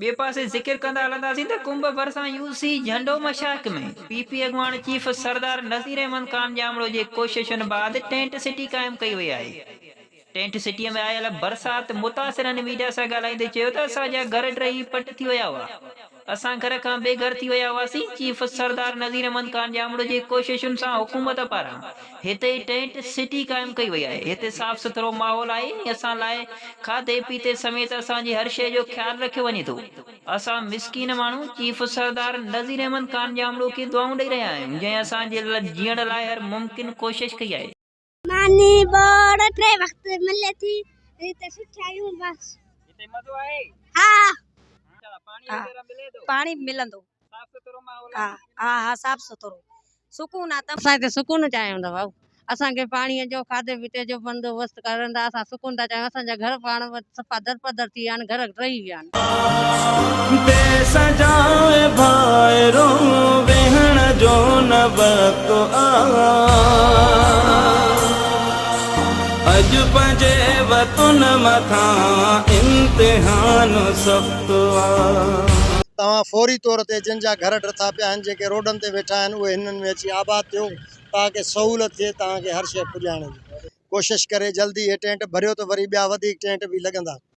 ٻئي پاسي ذڪر ڪندا هلنداسين ته ڪنب ڀرسان يو سي جهنڊو مشائخ ۾ پي پي اڳواڻ چيف سردار نذير احمد خان ڄامڙو جي ڪوششن بعد ٽينٽ سٽي قائم ڪئي وئي آهي. ٽينٽ سٽيء ۾ آيل برسات متاثرن ميڊيا سان ڳالهائيندي چيو ته اسان جا گهر ڊهي پٽ ٿي ويا هئا، اسان گهر کان بي گهر ٿي ويا هئاسين، چيف سردار نذير احمد خان ڄامڙو جي ڪوششن سان حڪومت پاران هتي ٽينٽ سٽي قائم ڪئي وئي آهي، هتي صاف سٿرو ماحول آهي ۽ اسان لاء کاڌي پيتي سميت اسان جي هر شيء جو خيال رکيو وڃي ٿو، اسان مسڪين ماڻهو چيف سردار نذير احمد خان ڄامڙو کي دعائون ڏئي رهيا آهيون، جنهن اسان جي جيئڻ لاء هر ممڪن ڪوشش ڪئي آهي. ماني ٻوڙ ٽي وقت ملي ٿي هتي سٺا آهيون بس. هتي مزو آهي؟ ها. پاڻي وغيره ملي ٿو؟ پاڻي به ملندو. صاف سٿرو ماحول ها آهي؟ ها ها صاف سٿرو سڪون آ ته. اسان هتي سڪون چاهيون ٿا ڀائو اسان کي پاڻي جو کاڌي پيتي جو بندوبست ڪرن ته اسان سڪون ٿا چاهيون اسان جا گهر پاڻ صفا درپدر ٿي ويا آهن گهر ڊهي ويا آهن. ديس جاء ڀائرو ويهڻ جو نه وقت آ اڄ پنهنجي وطن مٿان امتحان سخت آ. توهان فوري طور تي جن جا گهر ڊٿا پيا آهن جيڪي روڊن تي ويٺا آهن اهي هنن ۾ اچي آباد ٿيو تاڪه سهولت ٿئي توهان کي هر شيء پڄائڻ جي ڪوشش ڪري جلدي اهي ٽينٽ ڀريو ته وري ٻيا وڌيڪ ٽينٽ به لڳندا.